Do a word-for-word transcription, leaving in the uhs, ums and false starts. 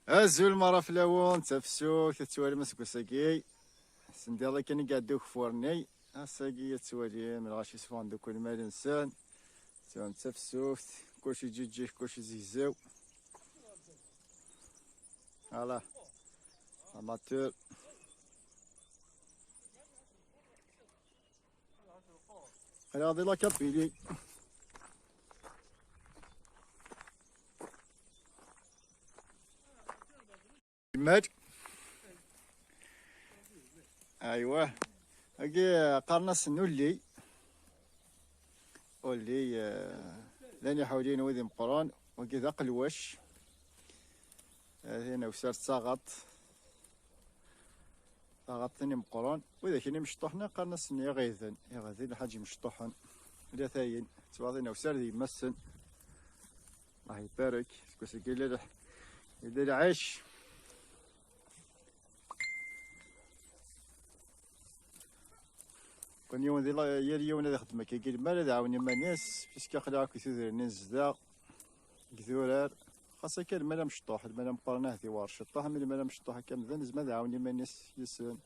Azul mara fell-awen, d tafsut, ad twalim aseggas-agi. Sendiḍ akken i iɛedda ugeffur-nni. Ass-agi ad twalim lɣaci sfeɣen-d akk lmal-nsen. Ttwalim d tafsut, kulci ǧiǧǧig, kulci zegzaw. Ala, amateur. Aql-aɣ di la Kabylie. Mad. Aywa. Agi qqaren-asen ulli. Ulli, eh, llan iḥuliyen wid imeqqren. Wagi d aqelwac. Eh, tin awsar d taɣaṭ. Taɣaṭ-nni meqqren. Widak-nni mecṭuḥen qqaren-asen iɣiden. Iɣiden lḥaǧ mecṭuḥen. Ula tayin. Ttwaḍin awsar d yemma-tsen. Allah ibarek. Seg wasmi yella lḥ-, yella lɛic. Kun yiwen di la-, yal yiwen ad ixdem akka. Lmal ad iɛawen iman-is, puisque aql-aɣ akked tudrin n zdaɣ, deg durar. Xas akka lmal amecṭuḥ, lmal ameqqran ahat iwar ciṭṭaḥ, mi lmal amecṭuḥ akka amdan, zma ad iɛawen iman-is yes-sen.